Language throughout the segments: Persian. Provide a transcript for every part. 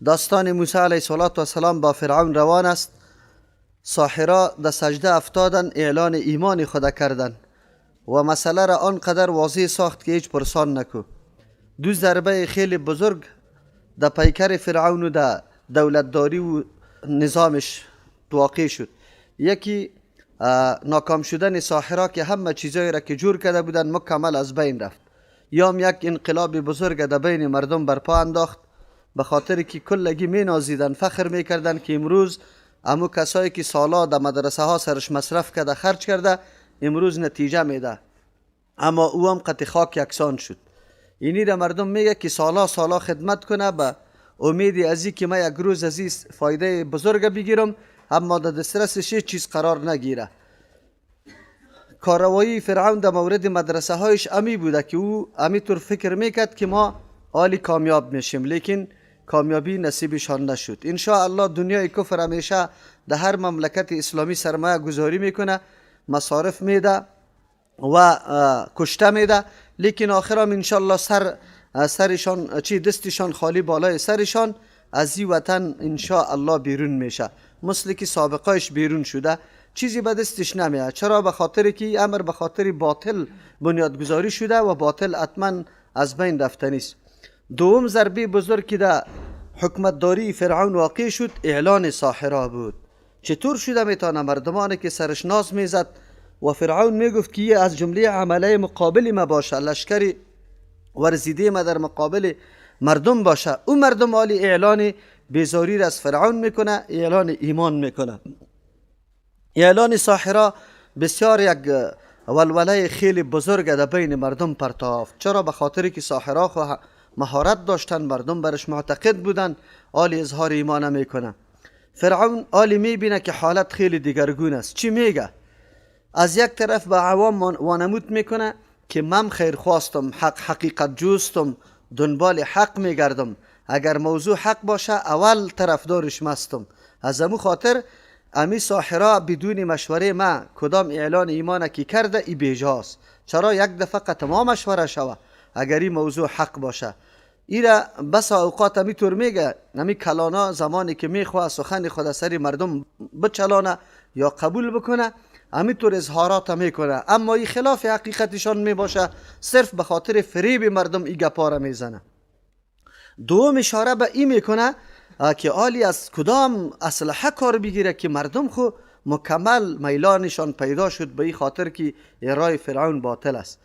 داستان موسی علیه السلام با فرعون روان است. ساحرا در سجده افتادن، اعلان ایمان خود کردن و مسئله را آنقدر واضح ساخت که هیچ پرسان نکو. دو ضربه خیلی بزرگ در پیکر فرعون و در دولتداری و نظامش واقع شد. یکی ناکام شدن ساحرا که همه چیزایی را که جور کرده بودن مکمل از بین رفت. یام یک انقلاب بزرگ در بین مردم برپا انداخت، به خاطر که کلگی می نازیدن، فخر میکردن که امروز امو کسایی که سالا در مدرسه ها سرش مصرف کرده، خرج کرده، امروز نتیجه میده. اما او هم قطع خاک یکسان شد. اینی را مردم میگه که سالا سالا خدمت کنه به امید ازی که ما یک روز از این فایده بزرگ بگیرم، اما در دسترسش چیز قرار نگیره. کاروایی فرعون در مورد مدرسه هایش امی بوده که او امی طور فکر میکرد که ما عالی کامیاب میشیم، لیکن کامیابی نصیبشان نشد. ان شاء الله دنیای کفر همیشه در هر مملکت اسلامی سرمایه گذاری میکنه، مصارف میده و کشته میده، لیکن آخرام ان شاء الله سرشان چی دستشان خالی بالای سرشان از این وطن ان شاء الله بیرون میشه، مثل که سابقایش بیرون شده، چیزی به دستش نمیاد. چرا؟ به خاطر که امر به خاطر باطل بنیادگذاری شده و باطل حتما از بین رفتنی است. دوم ضربه بزرگ که در حکومتداری فرعون واقع شد اعلان ساحرا بود. چطور شده میتونه مردمانی که سرش ناز میزد و فرعون میگفت که از جمله عمله مقابل ما باشه، لشکر ورزیده ما در مقابل مردم باشه، او مردم عالی اعلان بیزاری را از فرعون میکنه، اعلان ایمان میکنه. اعلان ساحرا بسیار یک ولوله خیلی بزرگ در بین مردم پرتافت. چرا؟ به خاطر که ساحرا خو مهارت داشتن، مردم برش معتقد بودن، عالی اظهار ایمان میکنه. فرعون عالی میبینه که حالت خیلی دیگرگون است. چی میگه؟ از یک طرف به عوام وانمود میکنه که من خیر خواستم، حقیقت جوستم، دنبال حق میگردم، اگر موضوع حق باشه اول طرفدارش مستم. از امو خاطر امی ساحرا بدون مشوره ما کدام اعلان ایمان که کرده ای بیجاست. چرا یک دفعه قط ما مشوره شوه اگر این موضوع حق باشه؟ ایرا بس اوقات امی طور میگه، امی کلانا زمانی که میخواه سخن خود سری مردم بچلانه یا قبول بکنه امی طور اظهارات میکنه، اما این خلاف حقیقتشان میباشه، صرف به خاطر فریب مردم ای گپا را میزنه. دوم اشاره به ای میکنه که آلی از کدام اسلحه کار بگیره که مردم خو مکمل میلانشان پیدا شد به این خاطر که رای فرعون باطل است.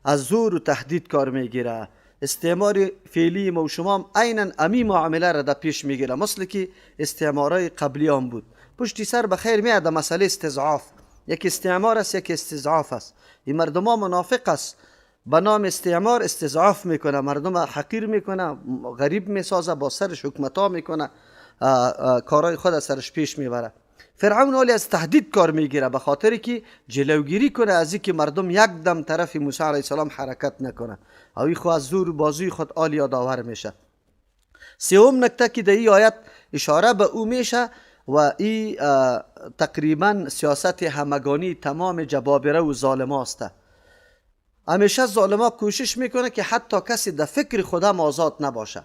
از زور و تهدید کار میگیره. استعمار فعلی ما و شما عینا امی معامله را در پیش میگیره، مثل که استعمارای قبلی هم بود. پشتی سر به خیر میاد مسئله استضعاف. یک استعمار است، یک استضعاف است. این مردم ها منافق است، به نام استعمار استضعاف میکنه، مردم حقیر میکنه، غریب میسازه، با سرش حکومت ها میکنه، کارهای خود از سرش پیش میبره. فرعون حالی از تهدید کار میگیره به خاطر که جلوگیری کنه از اینکه مردم یک دم طرف موسی علیه السلام حرکت نکنه. او خو از زور بازوی خود عالی یادآور میشه. سوم نکته که در این آیت اشاره به او میشه و ای تقریبا سیاست همگانی تمام جبابره و ظالما است. همیشه ظالما کوشش میکنه که حتی کسی در فکر خودم آزاد نباشه،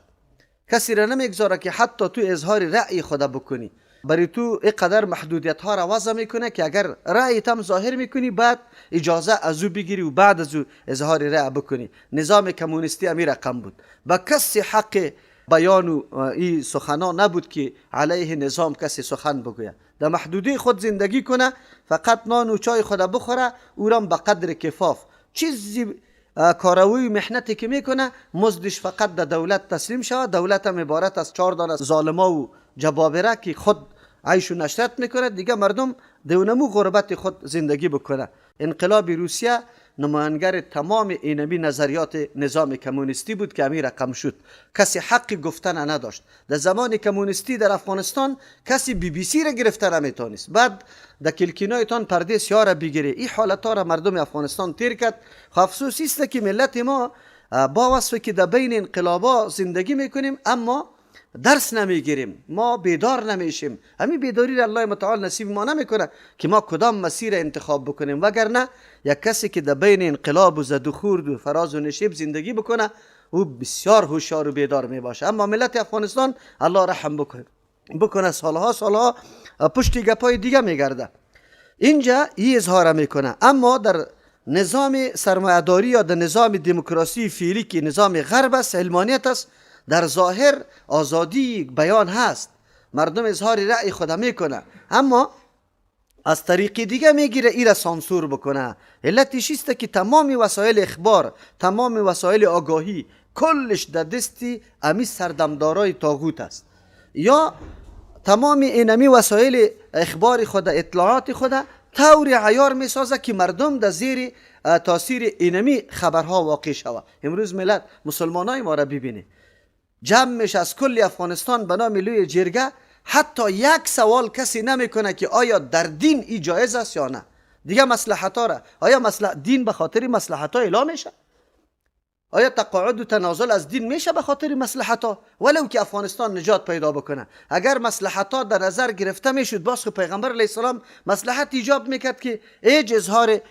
کسی را نمیگذاره که حتی تو اظهار رأی خود بکنی. برای تو اینقدر محدودیت ها را وضع میکنه که اگر رأی تم ظاهر میکنی بعد اجازه از او بگیری و بعد از او اظهار رأی بکنی. نظام کمونیستی امی رقم بود، با کسی حق بیان و این سخنا نبود که علیه نظام کسی سخن بگوید. در محدودی خود زندگی کنه، فقط نان و چای خود بخوره، او را به قدر کفاف. چیزی کاروی محنتی که میکنه مزدش فقط در دولت تسلیم شود. دولت هم عبارت از 4 دانه ظالما و جبابره که خود عیش و نشرت میکنه، دیگه مردم دیونمو غربت خود زندگی بکنه. انقلاب روسیه نمایانگر تمام اینمی نظریات نظام کمونیستی بود که امیر رقم شد. کسی حق گفتن نداشت. در زمان کمونیستی در افغانستان کسی بی بی سی را گرفته نمیتونست، بعد در کلکینایتان پرده سیاه را بگیره. این حالت ها را مردم افغانستان تیر کرد. خب افسوس است که ملت ما با وصف که در بین انقلابا زندگی میکنیم اما درس نمیگیریم، ما بیدار نمیشیم. همین بیداری را الله متعال نصیب ما نمیکنه که ما کدام مسیر انتخاب بکنیم، وگرنه یک کسی که در بین انقلاب و زد و خورد و فراز و نشیب زندگی بکنه او بسیار هوشیار و بیدار می باشه. اما ملت افغانستان الله رحم بکنه سالها سالها پشت گپای دیگه میگرده. اینجا ای اظهار میکنه. اما در نظام سرمایه‌داری یا در نظام دموکراسی فعلی که نظام غرب است، علمانیت است، در ظاهر آزادی بیان هست، مردم اظهار رأی خود میکنه، اما از طریق دیگه میگیره ایره سانسور بکنه. علتش است که تمام وسایل اخبار، تمام وسایل آگاهی کلش در دستی امی سردمدارای طاغوت است، یا تمام اینمی وسایل اخبار خود، اطلاعات خود طور عیار میسازه که مردم در زیر تاثیر اینمی خبرها واقع شوه. امروز ملت مسلمانای ما را ببینه، جمعش از کل افغانستان به نام لوی جرگه، حتی یک سوال کسی نمیکنه که آیا در دین ای جایز است یا نه. دیگه مصلحت ها را، آیا دین به خاطر مصلحت ها اعلام میشه؟ آیا تقاعد و تنازل از دین میشه به خاطر مصلحت ها؟ ولو که افغانستان نجات پیدا بکنه. اگر مصلحت ها در نظر گرفته میشد، باز خو پیغمبر علیه السلام مصلحت ایجاب میکرد که هیچ اظهار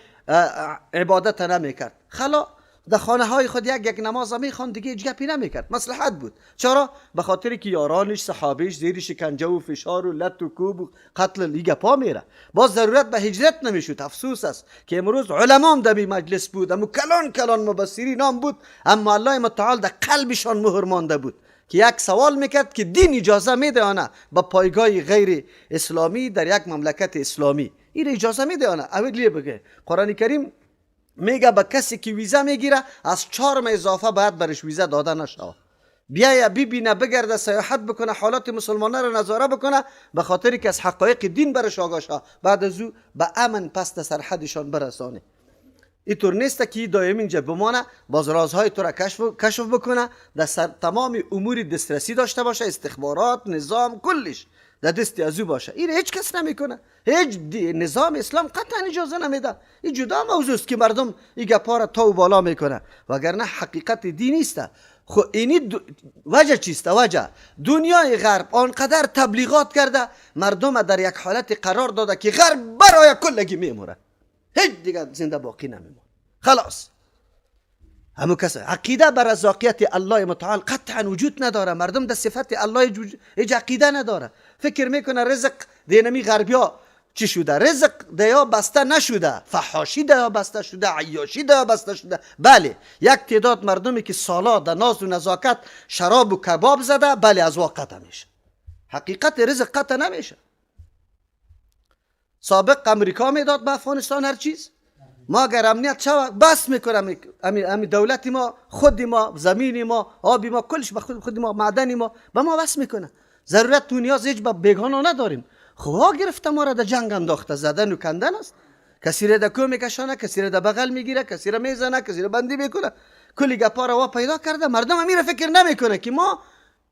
عبادت نمیکرد. خلا در خانه های خود یک یک نماز میخوان، دیگه هیچ گپی نمیکرد، مصلحت بود. چرا؟ به خاطر که یارانش، صحابهش زیر شکنجه و فشار و لط و کوب و قتل دیگه پا میره. باز ضرورت به هجرت نمیشد. افسوس است که امروز علما هم در مجلس بود، اما کلان کلان مبصری نام بود، اما الله متعال در قلبشان مهر مانده بود که یک سوال میکرد که دین اجازه میده یا نه با پایگاه غیر اسلامی در یک مملکت اسلامی، این اجازه میده یا نه؟ اول بگه قرآن کریم میگه به کسی که ویزا میگیره از 4 ماه اضافه باید برش ویزا داده نشود. بیایا ببینه، بگرده، سیاحت بکنه، حالات مسلمانان را نظاره بکنه، به خاطر که از حقایق دین برش آگاه شود، بعد از او به امن پس در سرحدشان برسانه. اینطور نیست که دائم اینجا بمانه، باز رازهای تو را کشف بکنه، در تمام امور دسترسی داشته باشه، استخبارات، نظام کلش در دست از او باشه. این هیچ کس نمیکنه، هیچ نظام اسلام قطعا اجازه نمیده. این جدا موضوع است که مردم این گپا را تا و بالا میکنه، وگرنه حقیقت دین نیست. خب اینی وجه چیست؟ وجه دنیای غرب آنقدر تبلیغات کرده، مردم در یک حالت قرار داده که غرب برای کلگی میموره، هیچ دیگه زنده باقی نمیمونه، خلاص. همون کس عقیده بر رزاقیت الله متعال قطعا وجود نداره. مردم در صفت الله هیچ عقیده نداره، فکر میکنه رزق دینمی غربیا چی شده، رزق دیا بسته نشده، فحاشی دیا بسته شده، عیاشی دیا بسته شده. بله یک تعداد مردمی که سالا در ناز و نزاکت شراب و کباب زده، بله از واقع قطع میشه. حقیقت رزق قطع نمیشه. سابق امریکا میداد به افغانستان هر چیز، ما اگر امنیت شوه بس میکنم، امی دولت ما، خود ما، زمین ما، آب ما، کلش به خود ما، معدن ما، به ما بس میکنه. ضرورت تو نیاز هیچ به بیگانه نداریم. خب گرفته ما را در جنگ انداخته، زدن و کندن است. کسی را در کو میکشانه، کسی را در بغل میگیره، کسی را میزنه، کسی را بندی میکنه. کلی گپا را وا پیدا کرده. مردم هم میره فکر نمیکنه که ما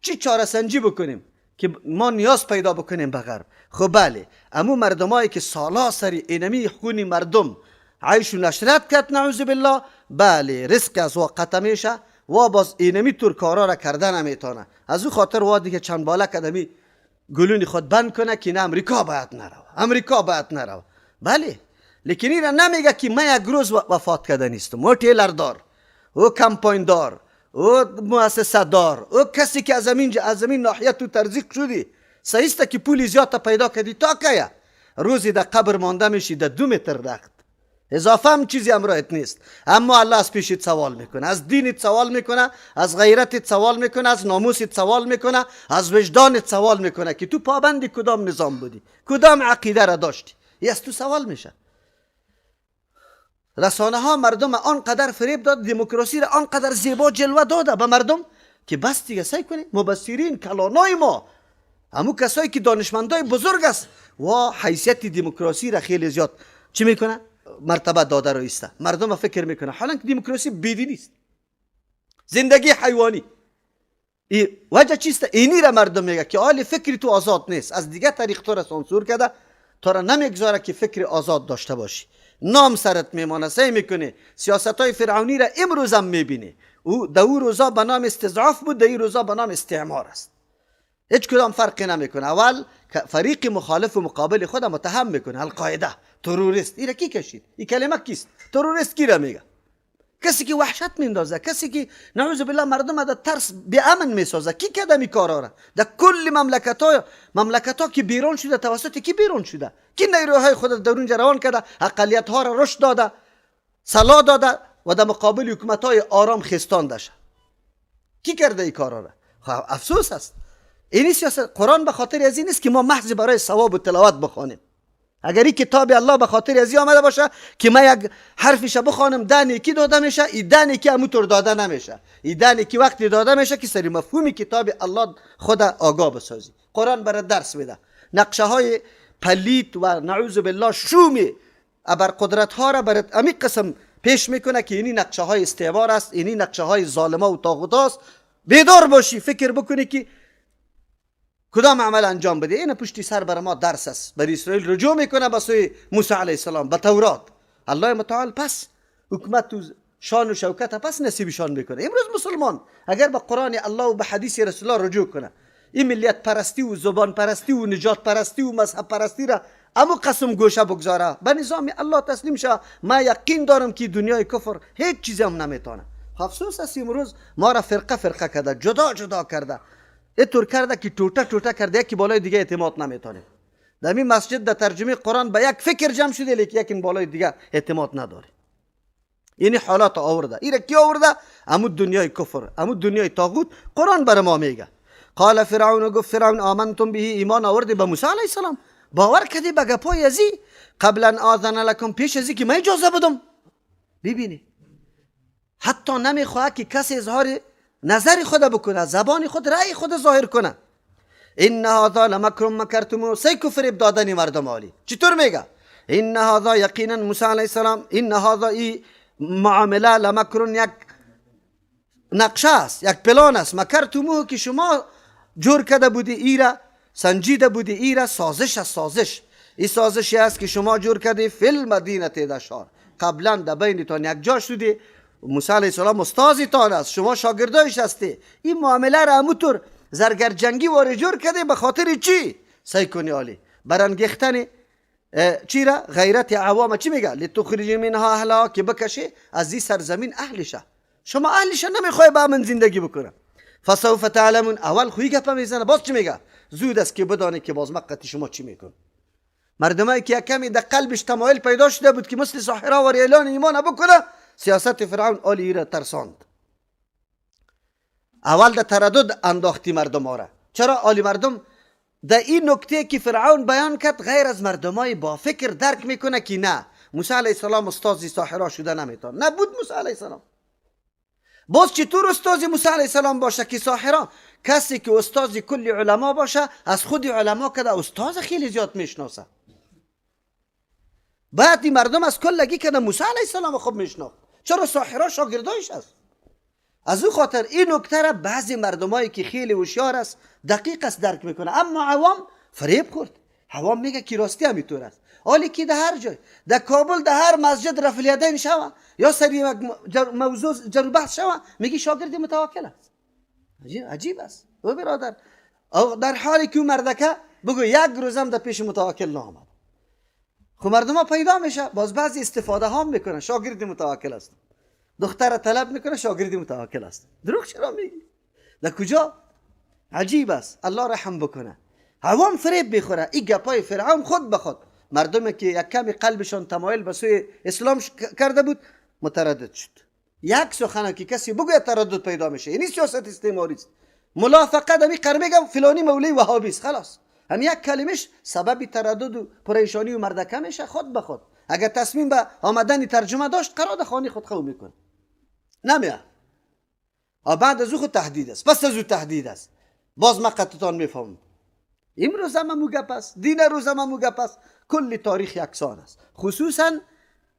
چی چاره سنجی بکنیم که ما نیاز پیدا بکنیم به غرب. خب بله، امو مردمایی که سالا سری اینمی خونی مردم عیش و نشرت کرد، نعوذ بالله، بله رزق از وا قطع میشه، وا باز اینمی تور کارا را کرده نمیتونه. از او خاطر وا دیگه چند بالا کدمی گلونی خود بند کنه که نه امریکا باید نرو، امریکا باید نرو. بله، لیکن این را نمیگه که من یک روز وفات کرده نیستم. او تیلر دار، او کمپاین دار، او مؤسسه دار، او کسی که از این ناحیه تو ترزیق شدی، صحیح است که پول زیاد پیدا کردی، تا کیه روزی در قبر مانده میشی در 2 متر رخت اضافه هم چیزی امرایت نیست. اما الله از پیشت سوال میکنه، از دینت سوال میکنه، از غیرتت سوال میکنه، از ناموست سوال میکنه، از وجدانت سوال میکنه که تو پابند کدام نظام بودی، کدام عقیده را داشتی. این از تو سوال میشه. رسانه ها مردم آنقدر فریب داد، دموکراسی را آنقدر زیبا جلوه داده به مردم که بس دیگه. سعی کنید مبصرین کلانای ما، همون کسایی که دانشمندای بزرگ است و حیثیت دموکراسی را خیلی زیاد چی میکنه، مرتبه داده رو ایسته. مردم فکر میکنه حالا که دموکراسی بیدینی است، زندگی حیوانی. ای وجه چیست؟ اینی را مردم میگه که حال فکر تو آزاد نیست، از دیگه طریق تو را سانسور کرده، تو را نمیگذاره که فکر آزاد داشته باشی. نام سرت میمانه، سعی میکنه سیاست های فرعونی را امروز هم میبینی. او در او روزا به نام استضعاف بود، در این روزا به نام استعمار است. هیچ کدام فرقی نمیکنه. اول فریق مخالف و مقابل خود متهم میکنه، القاعده، تروریست. این را کی کشید؟ این کلمه کیست؟ تروریست کی را میگه؟ کسی که وحشت میندازه، کسی که نعوذ بالله مردم در ترس بی امن میسازه، کی کرده می کارا را؟ در کل مملکت ها که بیرون شده، توسط کی بیرون شده؟ کی نیروهای خود در اونجا روان کرده، اقلیت ها را رشد داده، سلاح داده و در مقابل حکومت های آرام خستانده شه؟ کی کرده این کارا را؟ خب افسوس است. این سیاست قرآن به خاطر از این نیست که ما محض برای ثواب و تلاوت بخوانیم. اگر این کتاب الله به خاطر از این آمده باشه که ما یک حرفش بخوانم 10 نیکی داده میشه، این 10 نیکی همونطور داده نمیشه. این 10 نیکی وقتی داده میشه که سری مفهوم کتاب الله خود آگاه بسازی. قرآن برای درس میده. نقشه های پلیت و نعوذ بالله شومی ابر قدرت ها را برای امی قسم پیش میکنه که اینی نقشه های استعمار است، اینی نقشه های ظالما و طاغوت است. بیدار باشی، فکر بکنی که کدام عمل انجام بده. این پشتی سر بر ما درس است. بر اسرائیل رجوع میکنه به سوی موسی علیه السلام، به تورات. الله متعال پس حکومت و شان و شوکت پس نصیبشان میکنه. امروز مسلمان اگر به قرآن الله و به حدیث رسول الله رجوع کنه، این ملیت پرستی و زبان پرستی و نجات پرستی و مذهب پرستی را امو قسم گوشه بگذاره، به نظام الله تسلیم شه، ما یقین دارم که دنیای کفر هیچ چیزی هم نمیتونه. افسوس است امروز ما را فرقه فرقه کرده، جدا جدا کرده، اینطور کرده که توته توته کرده، یکی بالای دیگه اعتماد نمیتونه. در این مسجد در ترجمه قرآن به یک فکر جمع شده، لیکن یکی بالای دیگه اعتماد نداره. یعنی حالات آورده. ایره کی آورده؟ امو دنیای کفر، امو دنیای طاغوت. قرآن بر ما میگه قال فرعون، گفت فرعون آمنتم به، ایمان آوردی به موسی علیه السلام، باور کردی به گپای ازی، قبل ان آذن لکم، پیش ازی که من اجازه بدم. ببینی حتی نمیخواد که کسی اظهار نظر خود بکنه، زبان خود، رأی خود ظاهر کنه. ان هذا لمکر مکرتموه، سی کفر دادن مردم عالی چطور میگه؟ ان هذا، یقینا موسی علیه السلام، ان هذا، ای معامله، لمکر، یک نقشه است، یک پلان است، مکرتموه، که شما جور کرده بودی، ایره سنجیده بودی، ایره سازش است، سازش، این سازشی است که شما جور کردی، فی المدینة، در شهر. قبلا در بینتان یک جا شدی، موسی علیه السلام استازتان است، شما شاگردایش هستی، این معامله را همونطور زرگر جنگی واری جور کرده. به خاطر چی؟ سی کنی عالی برانگیختن چی را؟ غیرت عوام. چی میگه؟ لتخرج منها اهلها، که بکشه از این سرزمین اهلشه. شما اهلشه نمیخوای با من زندگی بکنه. فسوف تعلمون، اول خوی گپ میزنه، باز چی میگه؟ زود است که بدانه که باز مقتی شما چی میکن. مردمایی که کمی در قلبش تمایل پیدا شده بود که مثل ساحرا و اعلان ایمان بکنه، سیاست فرعون آلی را ترساند. اول در تردد انداختی مردم را. چرا آلی مردم در این نکته که فرعون بیان کرد، غیر از مردمای با فکر درک میکنه که نه، موسی علیه السلام استاد ساحرا شده نمیتون نبود. موسی علیه السلام باز چطور استاد موسی علیه السلام باشه که ساحرا؟ کسی که استاد کل علما باشه، از خود علما که استاد خیلی زیاد میشناسه. بعد این مردم از کلگی که موسی علیه السلام خوب میشناخت، چرا ساحرا شاگردایش است؟ از او خاطر این نکته را بعضی مردمایی که خیلی هوشیار است، دقیق است، درک میکنه، اما عوام فریب خورد. عوام میگه که راستی همینطور است. حالی که در هر جای، در کابل در هر مسجد رفع الیدین شوه یا سری موضوع جر بحث شوه، میگی شاگرد متوکل است. عجیب، عجیب است او برادر، در حالی که مردکه بگو یک روزم در پیش متوکل نآمد. خب مردم ها پیدا میشه، باز بعضی استفاده هم میکنن، شاگرد متوکل است، دختر طلب میکنه، شاگرد متوکل است. دروغ چرا میگی؟ در کجا؟ عجیب است. الله رحم بکنه. عوام فریب میخوره. این گپای فرعون خود به خود مردم که یک کمی قلبشان تمایل به سوی اسلام کرده بود، متردد شد. یک سخنه که کسی بگوید تردد پیدا میشه. یعنی سیاست استعماری است. ملا فقط همی قر میگم فلانی مولوی وهابی است، خلاص، هم یک کلمش سبب تردد و پریشانی و مردکه میشه خود به خود. اگر تصمیم به آمدن ترجمه داشت، قرار خانه خود خو میکنه، نمیه. بعد از او خود تهدید است، پس از او تهدید است. باز ما قطعتان میفهمم. امروز هم همو گپ است، دین روز هم همو گپ است، کل تاریخ یکسان است. خصوصا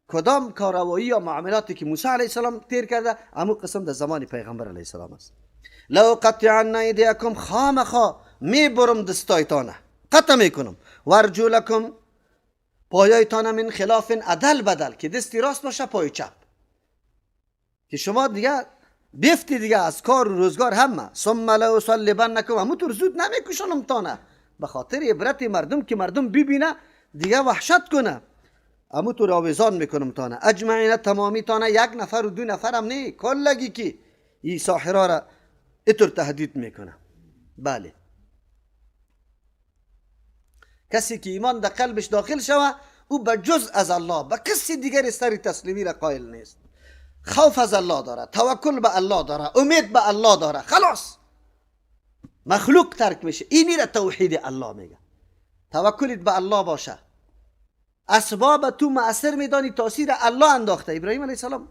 کدام کاروایی یا معاملاتی که موسی علیه السلام تیر کرده، امو قسم در زمان پیغمبر علیه السلام است. لأقطعن ایدیکم، خامخا میبرم دستایتانه، قطع میکنم، وارجلکم، پایایتانه، من خلاف، ادل بدل، که دستی راست باشه پای چپ، که شما دیگه بیفتی دیگه از کار و روزگار همه. ثم لأصلبنکم، همونطور زود نمیکشنم تانه، به خاطر عبرت مردم که مردم ببینه دیگه وحشت کنه. امو تو آویزان میکنم تانه، اجمعین تمامی تانه، یک نفر و دو نفرم نه، کلگی که این ساحرا را اینطور تهدید میکنه. بله، کسی که ایمان در قلبش داخل شوه او به جز از الله به کسی دیگر سر تسلیمی را قائل نیست. خوف از الله داره، توکل به الله داره، امید به الله داره، خلاص مخلوق ترک میشه. اینی را توحید الله میگه. توکلت به الله باشه، اسباب تو مؤثر میدانی، تاثیر الله انداخته. ابراهیم علیه السلام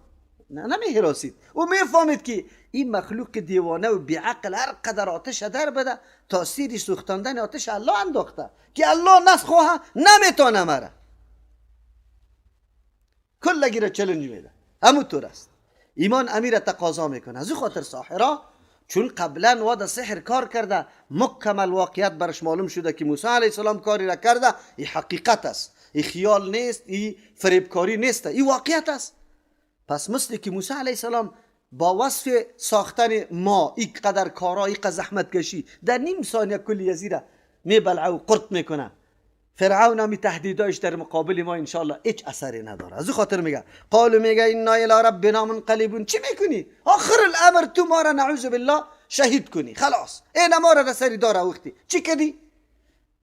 نمیهراسید، او میفهمید که این مخلوق دیوانه و بیعقل هر قدر آتش در بده تاثیر سوختاندن آتش الله انداخته که الله نخواه نمیتونه مرا. کلگی را چلنج میده. همونطور است ایمان امیر تقاضا میکنه. از او خاطر ساحرا چون قبلا واد سحر کار کرده، مکمل واقعیت برش معلوم شده که موسی علیه السلام کاری را کرده، این حقیقت است، این خیال نیست، این فریبکاری نیست، این واقعیت است. پس مثل که موسی علیه السلام با وصف ساختن ما این قدر کارا، این قدر زحمت کشی، در نیم ثانیه کلی ازی میبلعه و قرط میکنه. فرعون هم تهدیدایش در مقابل ما انشالله هیچ اثری نداره. از او خاطر میگه قالو، میگه انا الی ربنا منقلبون. چی میکنی؟ آخر الامر تو ما را نعوذ بالله شهید کنی، خلاص این ما را سری داره وقتی چی کردی؟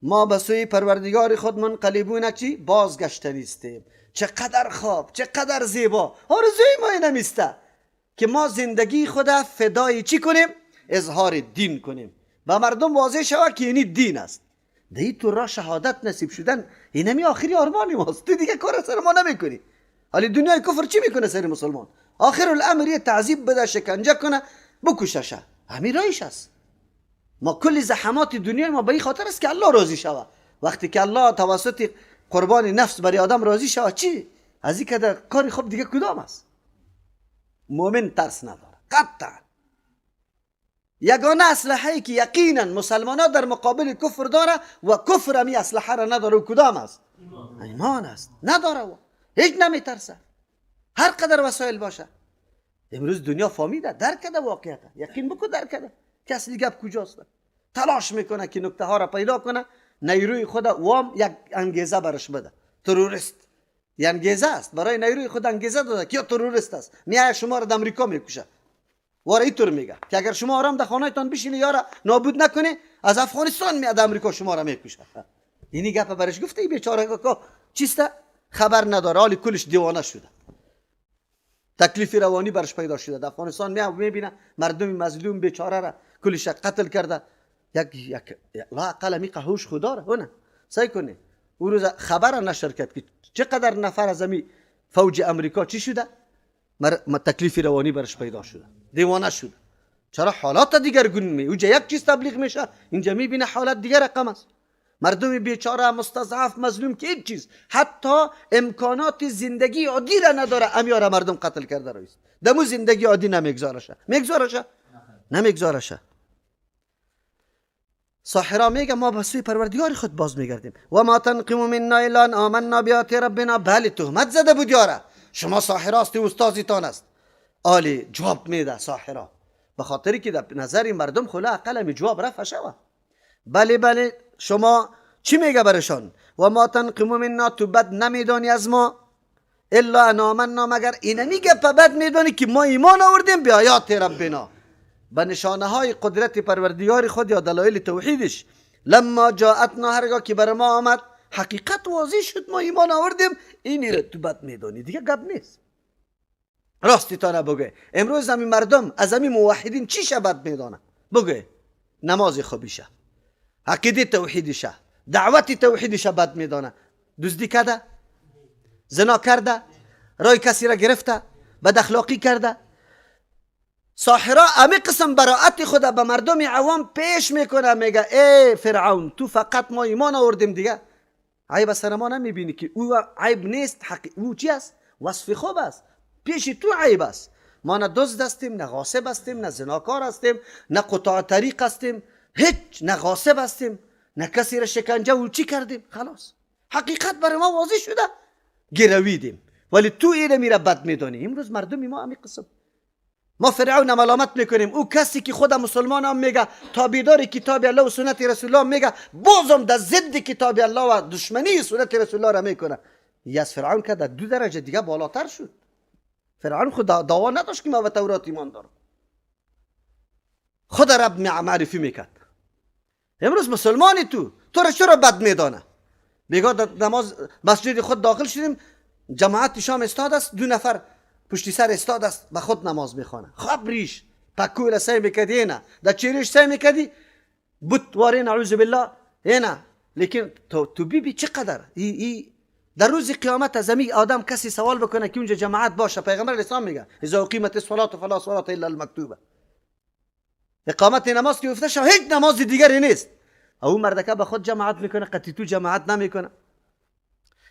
ما به سوی پروردگار خود منقلبون، چی؟ بازگشتنیستیم. چقدر خواب، چقدر زیبا. آرزوی ما اینمیسته که ما زندگی خود فدای چی کنیم؟ اظهار دین کنیم و مردم واضح شود که اینی دین است. دی تو را شهادت نصیب شدن اینمی آخری آرمان ماست. تو دیگه کار سر ما نمیکنی. حالی دنیای کفر چی میکنه سر مسلمان؟ آخر الامر یه تعذیب بده، شکنجه کنه، بکششه. همین رایش است. ما کل زحمات دنیای ما به این خاطر است که الله راضی شود. وقتی که الله توسط قربان نفس برای آدم راضی شود، چی؟ از این که کاری خوب دیگه کدام است؟ مؤمن ترس نداره قطعا. یگانه اسلحه که یقینا مسلمان ها در مقابل کفر داره و کفر همی اسلحه را نداره و کدام است؟ ایمان است. نداره و هیچ نمیترسه، هر قدر وسایل باشه. امروز دنیا فهمیده، درک کرده واقعیت، یقین بکن درک کرده که اصلی گپ کجاست. تلاش میکنه که نکته ها را پیدا کنه، نیروی خود وام یک انگیزه برش بده. تروریست یه انگیزه است برای نیروی خود، انگیزه داده که یا تروریست است، میای شما را در امریکا میکشه. واره اینطور میگه که اگر شما آرام در خانهتان بشینی یارا نابود نکنه، از افغانستان میاد امریکا شما را میکشه. اینی گپ برش گفته، ای بیچاره که چیسته خبر نداره، حالی کلش دیوانه شده، تکلیف روانی برش پیدا شده. در افغانستان میاد میبینه مردم مظلوم بیچاره را کلش قتل کرده. یک لا اقل می قهوش خدا را نه سعی کنه. او روز خبر نشر کرد که چقدر نفر از امی فوج امریکا چی شده، تکلیف روانی برش پیدا شده، دیوانه شده. چرا حالات دیگرگون می؟ اونجا یک چیز تبلیغ میشه، اینجا میبینه حالت دیگر رقم است. مردم بیچاره مستضعف مظلوم که هیچ چیز، حتی امکانات زندگی عادی را نداره، امیاره مردم قتل کرده رئیس. دمو زندگی عادی نمیگذارشه، میگذارشه؟ نمیگذارشه. ساحرا میگه ما به سوی پروردگار خود باز میگردیم. و ما تنقم منا الا ان آمنا بآیات ربنا. بله تهمت زده بود یاره، شما ساحرا هستی، استازیتان است. آلی جواب میده ساحرا، به خاطری که در نظر مردم خلا اقل می جواب رفع شوه. بله بله شما چی میگه برشان؟ و ما تنقم منا، تو بد نمیدانی از ما، الا ان آمنا، مگر اینه میگه بد میدانی که ما ایمان آوردیم به آیات ربنا، به نشانه های قدرت پروردگار خود یا دلایل توحیدش. لما جاءتنا، هرگاه که بر ما آمد حقیقت واضح شد، ما ایمان آوردیم، اینی را تو بد میدانی، دیگه گپ نیست. راستی تا نبگه امروز همین مردم از همین موحدین چی بد میدانه؟ بگه نماز خوبیشه، عقیده توحیدشه، دعوت توحیدشه بد میدانه. دزدی کرده، زنا کرده، رای کسی را گرفته، بد اخلاقی کرده. ساحرا امی قسم براعت خود به مردم عوام پیش میکنه، میگه ای فرعون تو فقط ما ایمان آوردیم دیگه، عیب سر ما نمیبینی که او عیب نیست، حق او چی است؟ وصف خوب است، پیش تو عیب است. ما نه دزد هستیم، نه غاصب هستیم، نه زناکار هستیم، نه قطاع طریق هستیم، هیچ، نه غاصب هستیم، نه کسی را شکنجه و چی کردیم. خلاص حقیقت برای ما واضح شده، گرویدیم، ولی تو اینه میره بد میدانی. امروز مردم ما امی قسم، ما فرعون ملامت میکنیم، او کسی که خود مسلمان هم میگه تابعدار کتاب الله و سنت رسول الله میگه، بازم در ضد کتاب الله و دشمنی سنت رسول الله را میکنه. از فرعون که در 2 درجه دیگه بالاتر شد. فرعون خود دعوا نداشت که ما به تورات ایمان دارم، خود رب معرفی میکرد. امروز مسلمانی تو را چرا بد میدانه؟ بیگاه در نماز مسجد خود داخل شدیم، جماعت شام استاد است، 2 نفر پشتی سر استاد است، به خود نماز میخوانه. خب ریش پکول سعی میکردی، اینه در چیرش سعی میکردی بت واره، نعوذ بالله اینه. لیکن تو بی بی چقدر ای در روز قیامت از امی آدم کسی سوال بکنه که اونجا جماعت باشه، پیغمبر اسلام میگه اذا اقیمت الصلاه فلا صلاه الا المکتوبه، اقامت نماز که گفته شد هیچ نماز دیگری نیست. او مردکه به خود جماعت میکنه، قطعی تو جماعت نمیکنه.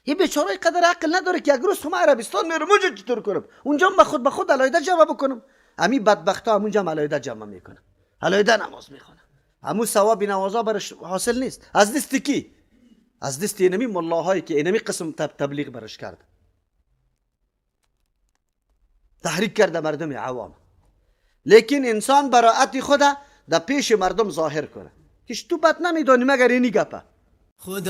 یه بیچاره قدر عقل نداره که یک روز هم عربستان میرم اونجا چطور کنم، اونجا به خود علایده جمع بکنم. امی بدبختا همونجا هم علایده جمع میکنه، علایده نماز میخونه، همون ثواب نمازا برش حاصل نیست. از دست کی؟ از دست اینمی ملاهایی که اینمی قسم تبلیغ برش کرد، تحریک کرده مردم عوام. لیکن انسان براعت خود در پیش مردم ظاهر کنه که تو بد نمیدانی مگر اینی گپه. خدا.